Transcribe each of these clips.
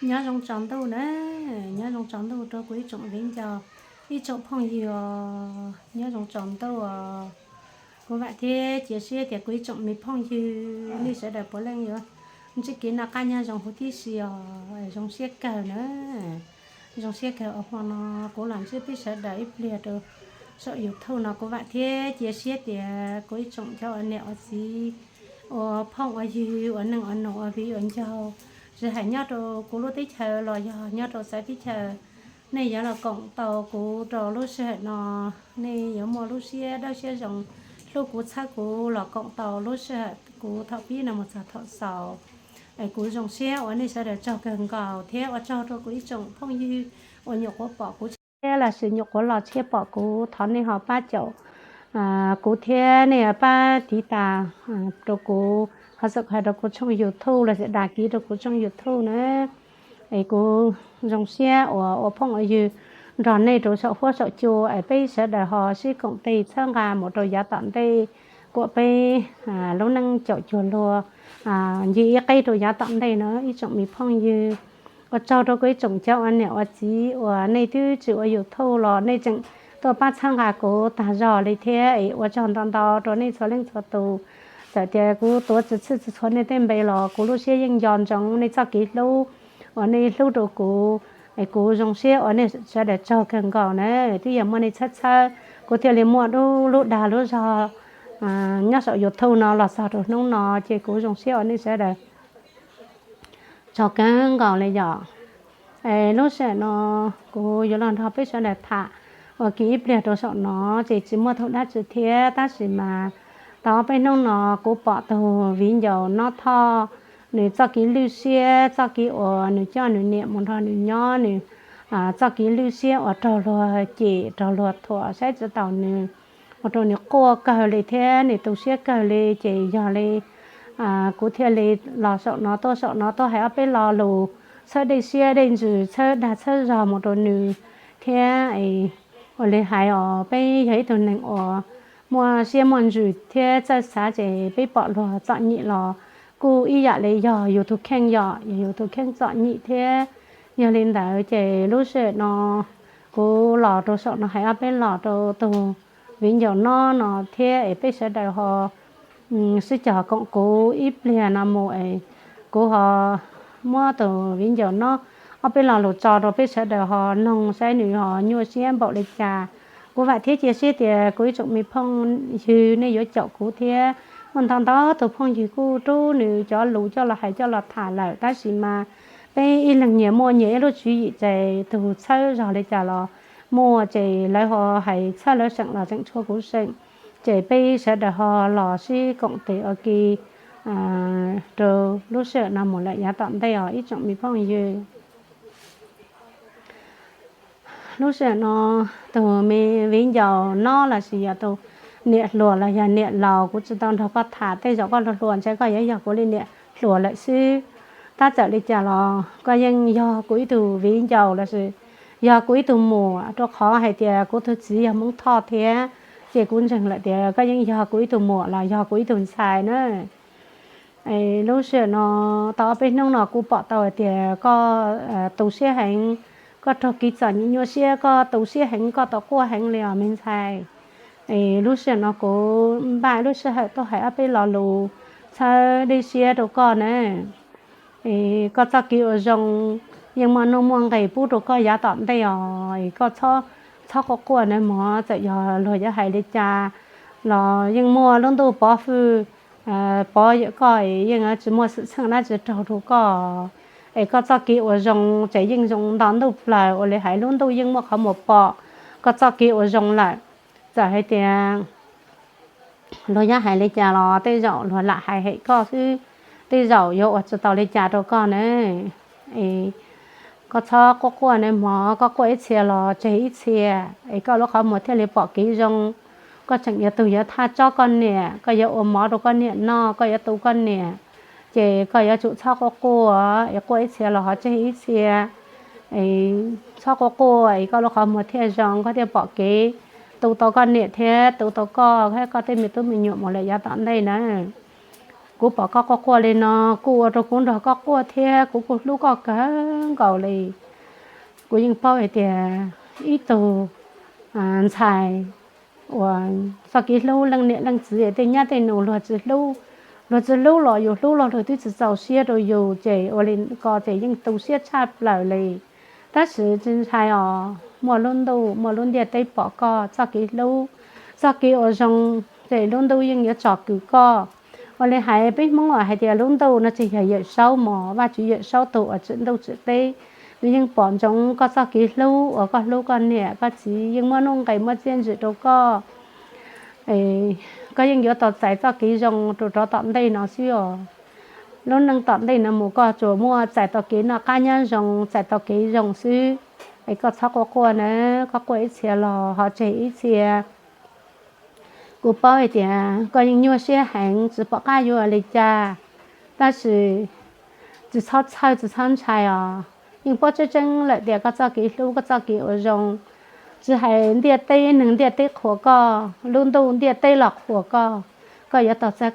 Nyob zoo tsaus ntuj na, nyob zoo tsaus ntuj rau kuv ib tsoom viv ncaus, ib tsoom phooj ywg os, nyob zoo tsaus ntuj os. Kuv vam thiab cia siab tias kuv ib tsoom me phooj ywg nej sawv daws puav leej yuav ntsib kev noj qab nyob zoo huv tib si os, zoo siab kawg na. Zoo siab kawg uas hmo no kuv los ntsib peb sawv daws ib pliag rau saum YouTube no. Kuv vam thiab cia siab tias kuv ib tsoom cov ua niam ua txiv, ua phooj ua ywg, ua neej ua noog, ua viv ua ncaus, tsis hais nyob rau kuv lub teb chaws los yog nyob rau txawv teb chaws, nej yuav los koom tau kuv rau lub sij hawm no. Nej yuav muaj lub siab dawb siab zoo hlub kuv txhawb kuv los koom tau lub sij hawm kuv thaum pib no mus txog thaum xaus. Es kuv zoo siab uas nej sawv daws tsaug kawg nkaus thiab ua tsaug rau kuv ib tsoom phooj ywg uas nyuam qhuav pom kuv tshiab los sis nyuam qhuav los tshiab pom kuv. Thov nej ho pab caum kuv thiab nej pab tiv tas rau kuv, ho subscribe rau kuv tshooj YouTube los sis dag kiv rau kuv tshooj YouTube na. Es kuv zoo siab uas ua phooj ua ywg nrog nej rau saum huab saum cua es peb sawv daws ho sib koom tes txhawb nqa mus rau yav tom ntej, kuas peb lub neej caum cuag luag ncig ib qeb rau yav tom ntej no ib tsoom me phooj ywg. Ua tsaug rau kuv ib tsoom cov ua niam ua txiv uas nej twb tsis ua YouTube los nej tseem tuaj pab txhawb nqa kuv tag zog li thiab es ua tsaug ntau ntau rau nej txhua leej txhua tus. Txawm tias kuv tuav tsis txhij tsis txhua nej tej npe los kuv lub siab yeej nco ntsoov nej txoj kev hlub uas nej hlub rau kuv. Es kuv zoo siab uas nej sawv daws tsaug kawg nkaus na, twb yog muaj nej txhawb txhawb kuv thiaj li muaj lub dag lub zog nyob saum YouTube no los txog rau hnub no, ces kuv zoo siab uas nej sawv daws tsaug kawg nkaus li yom. Es lub sij hawm no kuv yuav los nrog peb sawv daws tham ua ke ib pliag rau saum no, ces tsis muaj tug dab tsi thiab, tab sis mas tau peb hnub no kuv pom tus viv ncaus Nob Thoj, nws txoj kev lwj siab, txoj kev uas nws coj nws niam mus nrog nws nyob, nws txoj kev lwj siab uas raug luag cem raug luag thuam saib tsis taus nws, ua rau nws quaj kawg li thiab nws tu siab kawg li. Ces yog li kuv thiaj li los saum no, tuaj saum no tuaj hais ob peb lo lus txhawb dej siab dej ntsws, txhawb dag txhawb zog mus rau nws thiab. Ua li hais os, peb yog ib tug neeg uas muaj siab muaj ntsws thiab txawj xav, ces peb pom luag txom nyem los kuj ib yam li yog yus tus kheej yom, yog yus tus kheej txom nyem thiab. Yog li ntawd ces lub sij hawm no kuv los rau saum no hais ob peb lo rau tus viv ncaus Nob no thiab es peb sawv daws ho sib cog koom kuv ib pliag no mus es kuv ho muab tus viv ncaus Nob ob peb lo lus tso rau peb sawv daws ho noog saib nws ho nyuaj siab npaum li cas. Kuv vam thiab cia siab tias kuv ib tsoom me phooj ywg nej yuav caum kuv thiab. Muaj ntau ntau tus phooj ywg kuj rub nws cov lus coj los hais coj los tham lawm, tab sis mas peb ib leeg nyias muaj nyias ib lub tswv yim, ces tus txhawb zog li cas los muaj, ces lawv ho hais txhawb lawv seem los tseem tshua kuv seem, ces peb sawv daws ho los sib koom tes ua ke rau lub sij hawm no mus lawm yav tom ntej os ib tsoom me phooj ywg. Lub sij hawm no tus me viv ncaus Nob los sis yog tus niam hluas los yog niam laus, kuv tsis tau nrog koj tham, tej zaum koj hluas hluas ntshe koj yuav yog kuv li niam hluas lawm xwb. Tab txawm li cas los koj yeej yog kuv ib tug viv ncaus los sis yog kuv ib tug muam, rau qhov hais tias kuv tus txiv yog Hmoob Thoj thiab, ces kuv ntseeg lawm tias koj yeej yog kuv ib tug muam los yog kuv ib tug ntxhais na. Lub sij hawm no tau ob peb hnub no kuv pom tau hais tias koj tu siab heev, koj raug kev txom nyem nyuaj siab, koj tu siab heev, koj tau quaj heev li os me ntxhais. Es lub sij hawm no kuv npaj lub sij hawm tuaj hais ob peb lo lus txhawb dej siab rau koj na. Es koj txoj kev ua zoo yeej muaj nuj muaj nqis pub rau koj yav tom ntej os. Es koj txhob quaj quaj nawb mog, txawm yog luag yuav hais li cas los yeej muaj lub ntuj pov hwj pov koj, yeej tsis muaj xwm txheej dab tsi raug rau koj. Es koj txoj kev ua zoo ces yeej zoo nto ntuj plaws, ua li hais lub ntuj yeej muaj qhov muag pom koj txoj kev ua zoo lawm. Txawm hais tias luag yuav hais li cas los tej zaum luag lam hais hem koj xwb, tej zaum yuav ua tsis tau li cas rau koj na. Es koj txhob quaj quaj nawb mog, koj quaj ib txhia los tseg ib txhia, es koj lub qhov muag thiaj li pom kev zoo. Koj tseem yuav tug yuav thaj tsob koj niam, koj yuav ua mov rau koj niam noj, koj yuav tu koj niam, ces koj yuav tsum txhob quaj quaj, es quaj ib txhia los ho tseg ib txhia. Txhob quaj quaj es koj lub qhov muag thiaj zoo, koj thiaj pom kev tu tau koj niam thiab tu tau koj thiab koj tej me tub me nyuam mus lawm yav tom ntej na. Kuv pom koj quaj quaj li no kuj ua rau kuv nrog koj quaj thiab, kuv kuj hlub koj kawg nkaus li. Kuv yeej paub hais tias ib tug ntxhais uas txoj kev hlub leej niam leej txiv tej nyab tej nus luag tsis hlub, luag tsis hlub los yus hlub los luag twb tsis txaus siab rau yus ces ua li ko ces yeej tu siab tshaj plaws li. Tab sis tsis ntshai os, muaj lub ntuj muaj lub ntiaj teb pom koj txoj kev hlub, txoj kev ua zoo, ces lub ntuj yeej yuav tsom kwm koj. Ua li hais peb Hmoob hais tias lub ntuj no ces yog Yawm Saub mog, Vajtswv Yawm Saub tus uas tsim ntuj tsim teb, nws yeej pom ntsoov koj txoj kev hlub uas koj hlub koj niam koj txiv, yeej muab nuj nqes muab txiaj ntsig rau koj. Koj yeej yuav tau txais txoj kev zoo rau rov tom ntej no xwb os. Lub neej tom ntej no mus koj tsuas muaj txais tau kev noj qab nyob zoo, txais tau kev zoo xwb. Es koj txhob quaj quaj na, koj quaj ib txhia los ho tseg ib txhia. Kuv paub hais tias koj yeej nyuaj siab heev tsis pom qab yuav ua li cas, tab sis tsis txhob txhawj tsis txhob ntshai os. Yeej paub tseeb tseeb lawm tias koj txoj kev hlub koj txoj kev ua zoo, tsis hais ntiaj teb neeg ntiaj teb qhuas koj, lub ntuj ntiaj teb los qhuas koj, koj yuav tau txais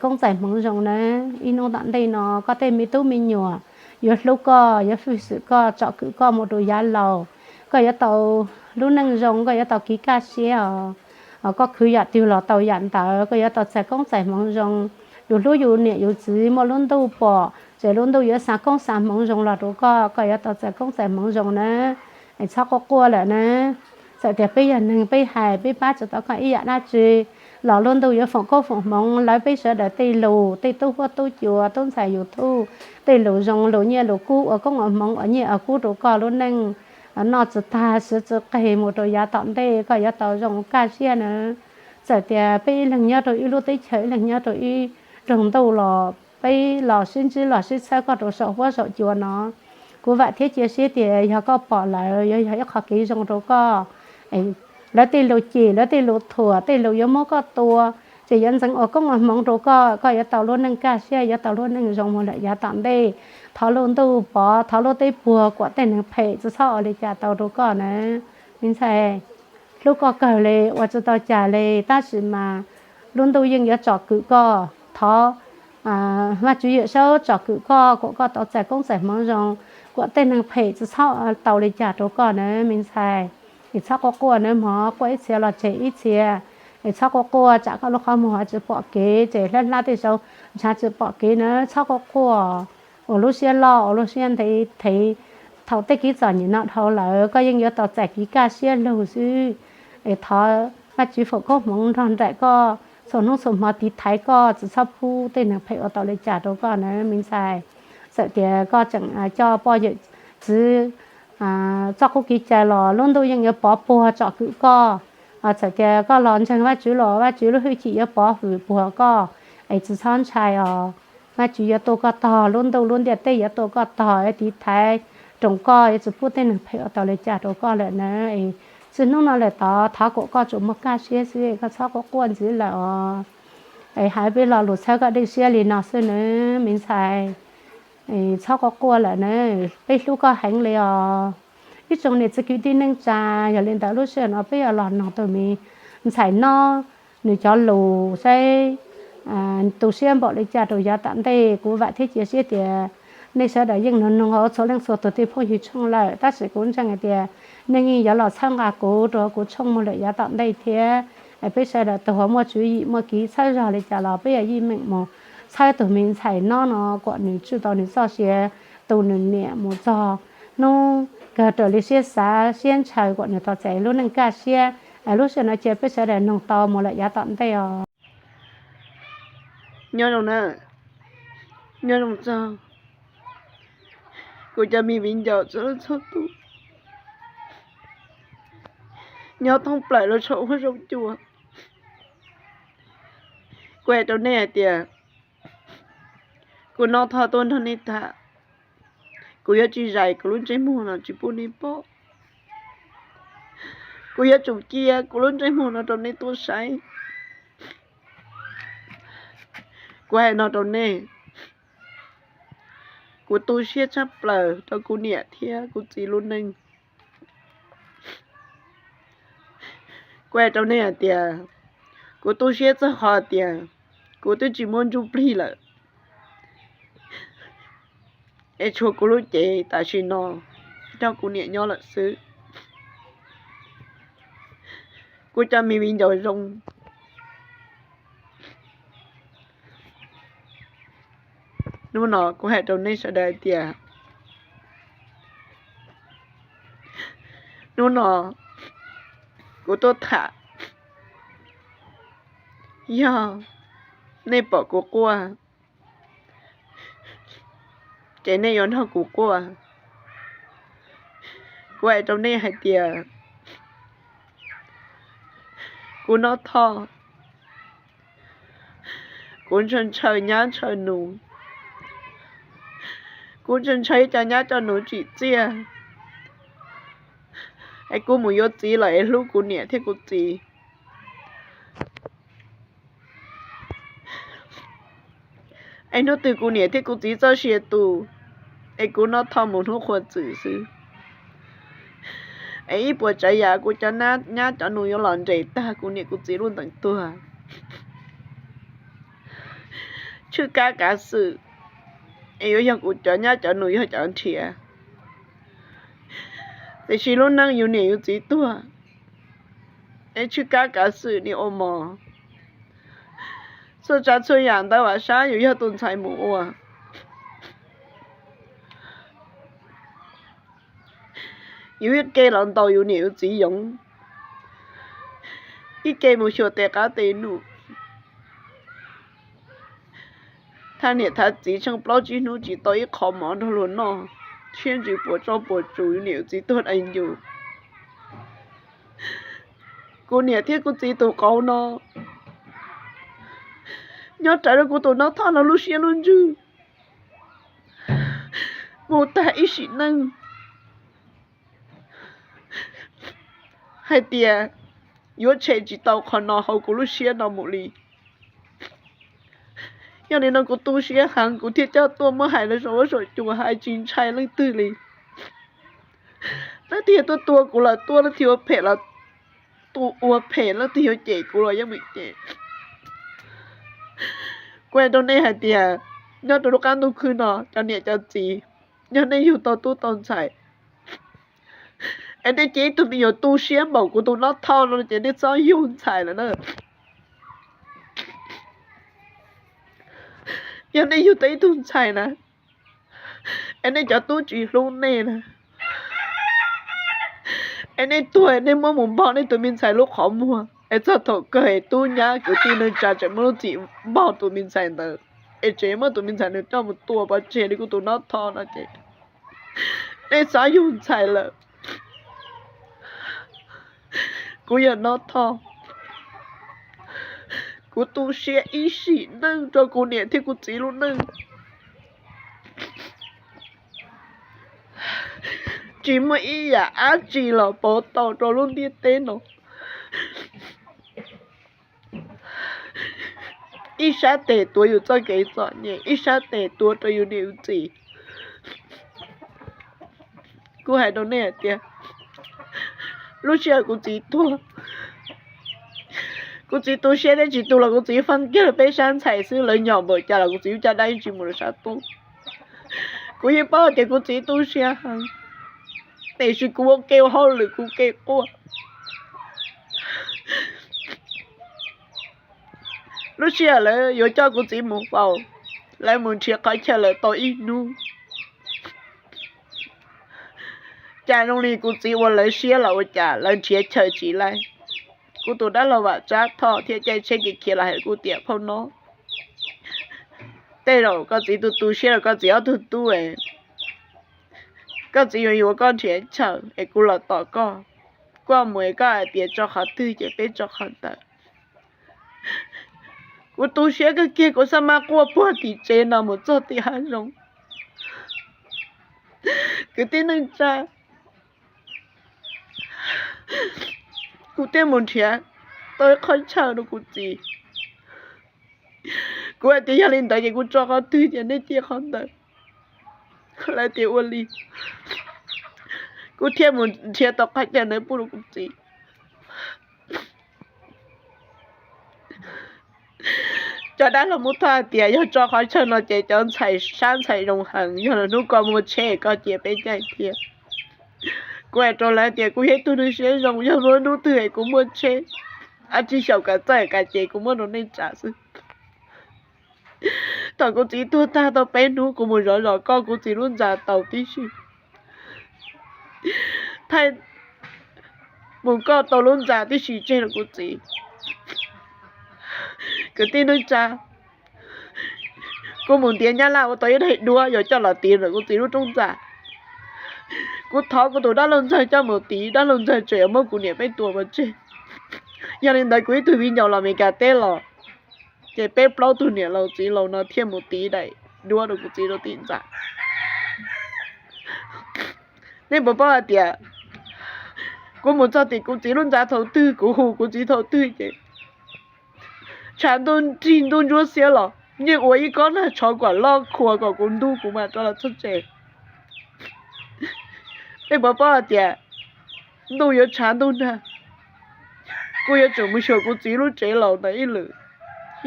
koob txais hmoov zoo na. Ib hnub tom ntej no koj tej me tub me nyuam yuav hlub koj, yuav hwm xwm koj, tsom kwm koj mus rau yav laus. Koj yuav tau lub neej zoo, koj yuav tau kev kaj siab os. Koj khwv yam twg los tau yam ntawd, koj yuav tau txais koob txais hmoov zoo. Yus hlub yus niam yus txiv muaj lub ntuj pom ces lub ntuj yuav xa koob xa hmoov zoo los rau koj, koj yuav tau txais koob txais hmoov zoo na. Es txhob quaj quaj lawm na. Txawm tias peb yog neeg peb hais peb pab tsis tau koj ib yam dab tsi los lub ntuj yuav foom koob foom hmoov. Lawv peb sawv daws tej lus, tej tub huab tub cua, tub ntxhais YouTube, tej lus zoo, lus nyiaj lus kub, ua koob ua hmoov, ua nyiaj ua kub rau koj lub neej noj tsis tag siv tsis qeg mus rau yav tom ntej, koj yuav tau zoo kaj siab na. Txawm tias peb ib leeg nyob rau ib lub teb chaws, ib leeg nyob rau ib nroog ntuj los peb los sib ntsib los sib txhawb koj rau saum huab saum cua no. Kuv vam thiab cia siab tias yog koj pom lawm yuav yog ib qho kev zoo rau koj. Lawv tej lus cem, lawv tej lus thuam, tej lus yuav muab koj tua, ces yuav ntxeev ua koob ua hmoov rau koj, koj yuav tau lub neej kaj siab, yuav tau lub neej zoo mus lawm yav tom ntej. Thov lub ntuj pov, thov lub teb puag kuam tej neeg phem tsis txhob ua li cas tau rau koj na. Me ntxhais, hlub koj kawg li, ua tsis tau cas li, tab sis mas lub ntuj yeej yuav tsom kwm koj. Thov Vajtswv Yawm Saub tsom kwm koj, kuam koj tau txais koob txais hmoov zoo, kuam tej neeg phem tsis txhob tau li cas rau koj na me ntxhais. Es txhob quaj quaj na mog, quaj ib txhia los tseg ib txhia. Es txhob quaj quaj tsam koj lub qhov muag tsis pom kev, ces hlab hlab tej zaum ntshav tsis pom kev na, txhob quaj quaj. Ua lub siab loj, ua lub siab ntev thev. Thaum tej kev txom nyem no dhau lawm, koj yeej yuav tau txais kev kaj siab lug xwb. Es thov Vajtswv foom koob hmoov nrog nraim koj, txhua hnub txhua hmo tiv thaiv koj, tsis txhob pub tej neeg phem ua tau li cas rau koj na me ntxhais. Txawm tias koj tseem coj poj yawm txwv txoj qub kev cai los lub ntuj yeej yuav pov puag tsom kwm koj. Txawm tias koj los ntseeg Vajtswv los Vajtswv lub hwj chim yuav pov hwm puag koj. Es tsis txhob ntshai os. Vajtswv yuav tua koj tog, lub ntuj lub ntiaj teb yuav tua koj tog, tiv thaiv roos koj, yuav tsis pub tej neeg phem ua tau li cas rau koj lawm na. Txij hnub no lawm tod thov kom koj tsuas muaj kaj siab xwb, koj txhob quaj quaj ntxiv lawm os. Es hais peb lo lus txhawb koj dej siab li no xwb nawb me ntxhais. Txhob quaj quaj lawm na, peb hlub koj heev li os. Ib tsoom niam txiv kwv tij neej tsa, yog li ntawd lub sij hawm no peb yuav los noog tus me ntxhais no nws cov lus saib tu siab npaum li cas rau yav tom ntej. Kuv vam thiab cia siab tias nej sawv daws yeej noog noog txhua leej txhua tus tej phooj ywg tshooj lawm, tab sis kuv ntseeg hais tias nej yeej yuav los txhawb nqa kuv rau kuv tshooj mus lawm yav tom ntej thiab. Peb sawv daws tus uas muaj tswv yim muaj kev txhawb zog li cas los peb yuav yeej meem mus txhawb tus me ntxhais no no kom nws tswj tau nws txoj sia tu nws niam mus txog hnub kawg raws li siab xav siab ntshaw kom nws tau txais lub neej kaj siab. Lub sij hawm no cia peb sawv daws noog tau mus lawm yav tom ntej os. Nyob zoo na, nyob zoo txog kuv cov me viv ncaus txhua leej txhua tus nyob thoob plaws lub saum huab saum cua. Kuv hais rau nej hais tias kuv no tho tuaj nrog nej tham, kuv yuav tsis zais kuv lub ntsej muag no tsis pub nej pom. Kuv yuav tsum cia kuv lub ntsej muag no rau nej tuaj saib. Kuv hais no rau nej, kuv tu siab tshaj plaws rau kuv niam thiab kuv txiv lub neej. Kuv hais rau nej hais tias, kuv tu siab txog qhov tias kuv twb tsis muaj ntsuj plig lawm, es tshuav kuv lub cev tam sim no nrog kuv niam nyob lawm xwb. Kuv cov me viv ncaus zoo, hnub no kuv hais rau nej sawv daws hais tias, hnub no kuv tuaj tham, yog nej pom kuv quaj, ces nej yuav nrog kuv quaj. Kuv hais rau nej hais tias, kuv Nob Thoj, kuv ntshaw ntshaw nyab ntshaw nus, kuv ntshaw ntshaw ib co nyab co nus tsim txiaj, es kuv mus yuav txiv los es hlub kuv niam thiab kuv txiv. Es hnub twg kuv niam thiab kuv txiv txoj sia tu, es kuv Nob Thoj mus hnub qhua txwm xwb. Es ib puas tsav yam kuv cov nyab cov nus yuav los nres tag kuv niam kuv txiv lub ntees tuag. Tshwj kab kav xwm, es yuav yog kuv cov nyab cov nus yog cov nrhiav. Tiam sis lub neej yus niam yus txiv tuag, es tshwj kab kav xwm ni ua mov. Txhua tsav txhua yam ntawd vam sab yus yog tus ntxhais mus ua. Yus ib ke los ntaus yus niam yus txiv yoov, ib ke mus xyuas tes qab tes num. Thaj niam thaj txiv tsheej plaub tsib hnub tsis tau ib qho mov nrog luag noj, siab ntsws puas tsob puas tsus yus niam yus txiv tuag dai yus. Kuv niam thiab kuv txiv tus qauv no nyob rawv rau kuv tus Nob Thoj no lub siab lub ntsws mus tag ib sim neej, hais tias yuav tshem tsis tau qhov no hauv kuv lub siab no mus li. Yog li no kuv tu siab heev kuv thiaj coj tuaj muab hais los saum huab saum cua hais tsis ntshai leej twg li. Leej twg yuav tuaj tua kuv los tuaj, leej twg yuav phem los tua ua phem, leej twg yuav cem kuv los yeej meem cem. Kuv hais rau nej hais tias, nyob rau lub qab ntuj khwb no cov niam cov txiv, yog nej yug tau tub tau ntxhais, es nej cia ib tug me nyuam tu siab npaum kuv tus Nob Thoj no ces nej txhob yug ntxhais lawm na. Yog nej yug tau ib tug ntxhais na, es nej cov tub tsis hlub nej na, es nej tuag nej muab mus npog nej tus me ntxhais lub qhov muag, es txog thaum kawg es tub nyab kwv tij neej tsa tseem muab lub txim npog tus me ntxhais ntawd, es tseem muab tus me ntxhais ntawd coj mus tua pov tseg li kuv tus Nob Thoj no ces nej txhob yug ntxhais lawm. Kuv yog Nob Thoj, kuv tu siab ib sim neej rau kuv niam thiab kuv txiv lub neej. Tsis muaj ib yam dab tsi los pauv tau rau lub ntiaj teb no. Ib sab tes tuav yus txoj kev txom nyem, ib sab tes tuav rau yus niam yus txiv. Kuv hais rau nej hais tias, lub sij hawm kuv txiv tuag, kuv txiv tu siab thiab tsis tu los kuv txiv feeb kiag lawv peb sab ntxhais xwb, lawv nyom npaum cas los kuv txiv lub caj dab yeej tsis mus rau sab tub. Kuv yeej paub tias kuv txiv tu siab heev, tiam sis kuv ua ke ua hauj lwm kuv ke quaj. Lub sij hawm lawv yuav coj kuv txiv mus faus, lawv mus nrhiav qhov chaw lawm tau ib hnub, cas zoo li kuv txiv ua lawv siab los ua cas lawv nrhiav chaw tsis laib. Kuv tus dab laug Vam Tsab Thoj thiaj caij tsheb kev khiav los hais kuv tias, phauj Nob, tej zaum koj txiv tu tu siab rau koj txiv ob tug tub, koj txiv yuav yuav koj nrhiav chaw es kuv los tom koj, koj mus es koj hais tias tso qhov twg ces peb tso qhov ntawd. Kuv tu siab kawg kiag kuv xab mab quaj puag tim tsev no mus txog tim hav zoov. Kwv tij neej tsa, kuv thiaj mus nrhiav tau ib qhov chaw rau kuv txiv. Kuv hais tias yog li ntawd ces kuv tso qhov twg ces nej cia qhov ntawd. Lawv tias ua li. Kuv thiaj mus nrhiav tau qhov chaw ntawd pub rau kuv txiv. Cov dab laug Hmoob Thoj hais tias yog tso qhov chaw no ces cov ntxhais sab ntxhais zoo heev, yog lwm hnub koj muaj tsheb koj cia peb caij thiab. Kuv hais rau lawv tias kuv yog ib tug neeg siab zoo, yog muaj hnub twg es kuv muaj tsheb, ab tsi xyaum kav txawj kav ces kuv muab rau nej tsav xwb. Thaum kuv txiv tuag tag tau peb hnub kuv mus zov zos koj kuv txiv lub ntxa tau tib si, thaij mus koj tau lub ntxa tib si tseg rau kuv txiv. Kwv tij neej tsa, kuv mus ntiav Nyab Laj ua tau ib daim duab yuav coj los tiv ntawm kuv txiv lub rooj ntxa. Kuv thov kuv tus dab laug ntxawg coj mus tiv, dab laug ntxawg tseem yuav muab kuv niam peb tua pov tseg. Yog li ntawd kuv ib tug viv ncaus los Meskas teb los, ces peb plaub tug niam laus txiv laus no thiaj mus tiv daim duab rau kuv txiv rau tim ntxa. Nej puas paub hais tias kuv mus txog tim kuv txiv lub ntxa thaum twg, kuv hu kuv txiv thaum twg ces tshav ntuj nrig ntuj ntsuab xiab los yeej ua ib kob nag tshov kom loj khuav kom kuv ntub kuv mam rov los txog tsev. Nej puas paub hais tias ntuj yuav tshav ntuj nag, kuv yuav tsum mus xyuas kuv txiv lub tsev laus ntawd ib lwm,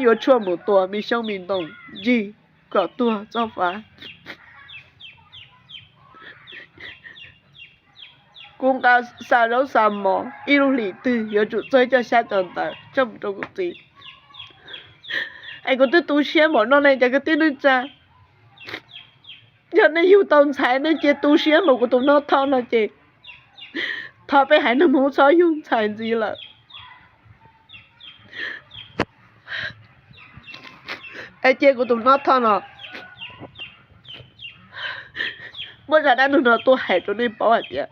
yuav tshuaj mus tua me xyoob me ntoo ncig kom tuag txoj fav. Kuv nqa xa zaub xa mov ib lub hlis twg yuav tsum txog coj xyab cov ntawd coj mus rau kuv txiv. Es kuv twb tu siab npaum no ne cov kwv tij neej tsa. Yog nej yug tau ntxhais nej cia tu siab npaum kuv tus Nab Thoj no ces thov peb haiv neeg Hmoob txhob yug ntxhais ntxiv lawm. Es cia kuv tus Nab Thoj no, muab zaj dab neeg no tuaj hais rau nej paub hais tias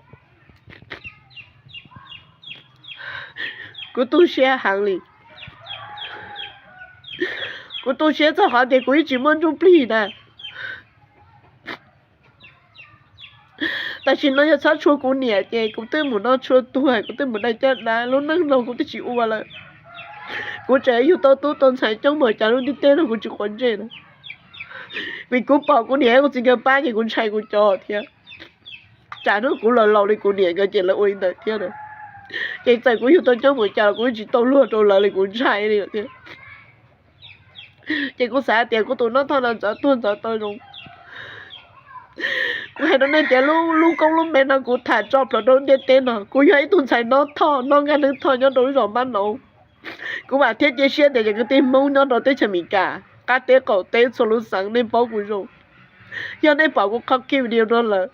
kuv tu siab heev li. Kuv tu siab txog qhov tias kuv yeej tsis muaj ntsuj plig na. Tam sim no yog txhob tshua kuv niam ces kuv twb mus noj tshuaj tuag, kuv twb mus dai caj dab, lub neej no kuv twb tsis ua lawm. Kuv tseem yug tau tub tau ntxhais coob npaum cas lub ntiaj teb no kuv tsis quav ntsej na. Vim kuv pom kuv niam kuv txiv nkawd pab ces kuv ntshai kuv cov thiab. Tsam hnub kuv los laus li kuv niam nkawd ces lawv ua li ntawd thiab na. Ces txawm kuv yug tau coob npaum cas los kuv yeej tsis tau luag rau lawv li, kuv ntshai li lawm thiab. Ces kuv xav tias kuv tus Nab Thoj no ntxov tuag ntxov tau zoo. Kuv hais rau nej tias lub, lub koob lub npe no kuv tham tso plhuav rau lub ntiaj teb no, kuv yog ib tug ntxhais Nab Thoj, Nab Nkaj Neeb Thoj nyob rau lub zos Npab Nauv. Kuv vam thiab cia siab tias cov kwv tij Hmoob nyob rau teb chaws Amelikas qab teb qaum teb txhua lub xeev nej paub kuv zoo. Yog nej pom kuv qhov clip video no lawm,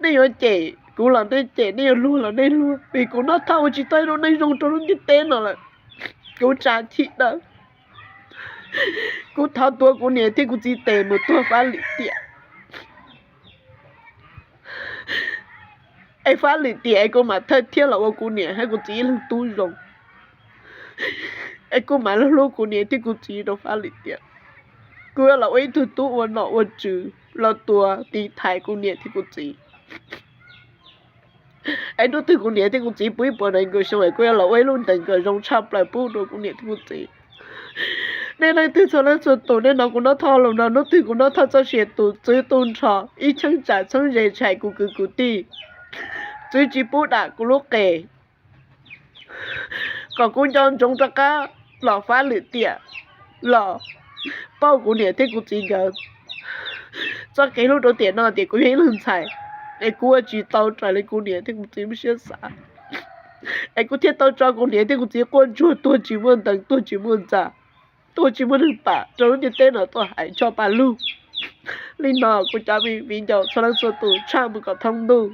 nej yuav cem kuv los nej cem, nej yuav luag los nej luag, vim kuv Nab Thoj ua tsis tau ib lub neej zoo rau lub ntiaj teb no lawm. Kuv tsa chim dawb, kuv thov tuav kuv niam thiab kuv txiv tes mus tuag fab lim tiam. Es fab lim tiam es kuv mam thawj thiab los ua kuv niam thiab kuv txiv ib leeg tub zoo. Es kuv mam hlub kuv niam thiab kuv txiv rau fab lim tiam. Kuv yuav los ua ib tug tub ua nom ua tswv los tuav tiv thaiv kuv niam thiab kuv txiv. Es hnub twg kuv niam thiab kuv txiv puv ib puas nees nkaum xyoo es kuv yuav los ua ib lub nees kom zoo tshaj plaws pub rau kuv niam thiab kuv txiv. Nej leej twg txhua leej txhua tus nej hnov kuv Nab Thoj lus no, hnub twg kuv Nab Thoj txoj sia tus txwv tu nrho ib cheeb tsam txheeb ze tsis hais kuv kwv kuv tij, txwv tsis pub dam kuv lub qe, kom kuv nco ntsoov rov qab los fab lwm tiam los pauj kuv niam thiab kuv txiv nkawd txoj kev hlub rau tiam no tias kuv yog ib leeg ntxhais, es kuv ua tsis tau raws li kuv niam thiab kuv txiv lub siab xav, es kuv thiaj tau tso kuv niam thiab kuv txiv quaj ntsuag tuag tsis muaj ntees tuag tsis muaj ntxa, tuag tsis muaj neeg pam rau lub ntiaj teb no tuaj hais tso pa lug. Li no kuv cov viv ncaus txhua leej txhua tus tshaj mus kom thoob ntuj.